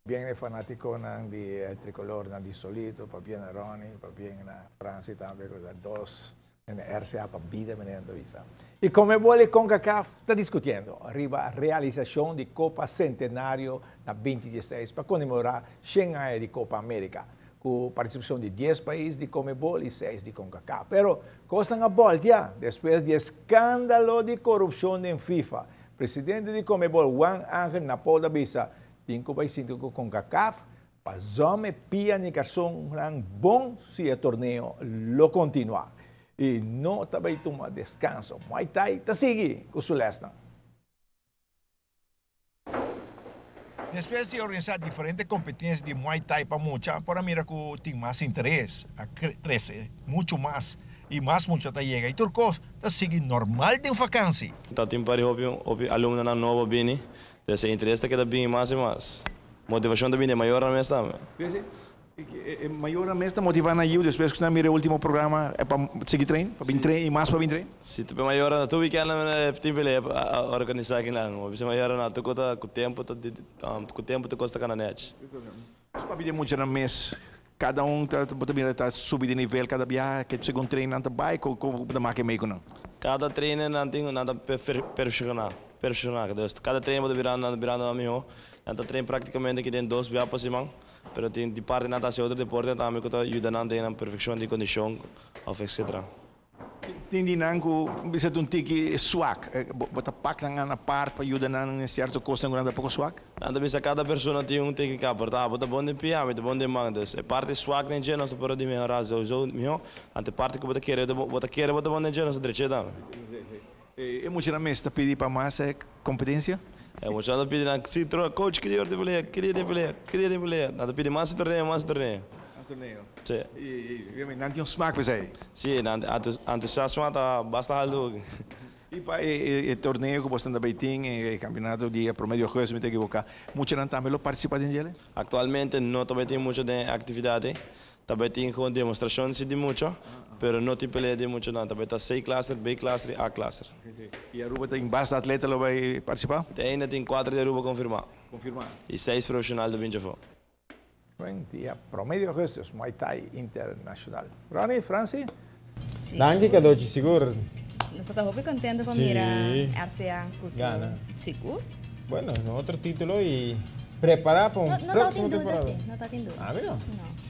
Bien e fanaticonan di e tricolornan di Solito, pabien na Ronnie, pabien na Franci tambe cu ta dos en e RCA pa bida meneer ta bisa. Y Conmebol y Concacaf ta discutiendo riba realisacion di Copa Centenario na binti dieseis pa conmemora shen aña di Copa America cu participacion di dies pais di Conmebol y seis di Concacaf. Pero cosnan a boltea despues di e scandalo di corupcion den FIFA. Presidente di Conmebol Juan Angel Napol ta bisa Tin ku bai sinti ku Concacaf pa zòm e pia ni karsonnan bon si e torneo lo kontinuá. I no ta bai tuma deskanso. Muay Thai ta sigui ku su lèsnan. Despues di organisá diferente kompetensia di Muay Thai pa mucha, por a mira ku tin mas interes, a krese muchu mas i mas mucha ta yega i tur kos ta sigui normal den fakansi. Ta tin pari hopi hopi alumnonan nobo bini Des e interes ta keda bini mas i mas. Motivashon ta bini di e mayornan mes tambe. P'esei, e mayornan mes ta motivá nan yiu despues ku nan mira e ultimo programa pa sigui train, pa bin train i mas pa bin train? Si, ta p'e mayornan tur weekend nan tin pelea pa organisá kinan. Bo bisa e mayornan tur ku ta ku tempu ta ku tempu tur kos ta kana nèchi. Nos papia di e muchanan mes, kada un ta bo ta mira ta subi di nivel kada biaha ke segun train nan ta bai ko bo ta make mei ku nan? Kada trainer nan tin nan ta perfekshoná perfekshoná dus kada trainer bo ta birando nan ta birando nan mihó nan ta train praktikamente ki den dos biaha pa siman pero tin di parti nan ta hasi otro deporte tambe ku ta yuda nan den nan perfekshon di kondishon òf etsetera. Tin di nan ku bisa ta un tiki swak. Bo ta pak nan an apart pa yuda nan den sierto kosnan ku nan ta poko swak? Nan ta bisa kada persona tin un teknika apart. Abo ta bon den pia, ami ta bon den man. Dus e parti swak den dje nos ta por di mehorá souso mihó. Anto e parti ku bo ta kere bo ta kere bo ta bon den dje nos ta drech'é tambe. E muchanan mes ta pidi pa mas kompetensia? E muchanan ta pidi nan, si coach ki dia ora tin pelea, ki dia tin pelea, ki dia tin pelea. Nan ta pidi mas torneo, mas torneo. Mas torneo. Si. I nan tin un smak pa esei? Si, nan entusiasmo ta basta haltu. I pa e torneo ku bosnan ta bay tin, e kampionato di prome di augustus, mi ta ekiboká, muchanan tambe lo partisipá den djele? Aktualmente no ta bay tin mucha den e aktividat ei. Ta bay tin gewoon demostracion si di mucho, pero no tin pelea di mucho nan. Ta bay ta C klaser, B klaser y A klaser. Y Aruba tin basta atleta lo bay participa? Te ainda tin cuater di Aruba confirma. Confirma. Y seis profesional ta bin djafo. Buen dia prome di augustus Muay Thai Internacional. Ronnie, Francie? Danki Cadochi, sigur. Nos ta hopi contento pa mira RCA cu su Gana. Sigur. Bueno, un otro titulo y prepara pa un No, no próximo tin duda temporada. si, no ta tin duda. A mi no. No.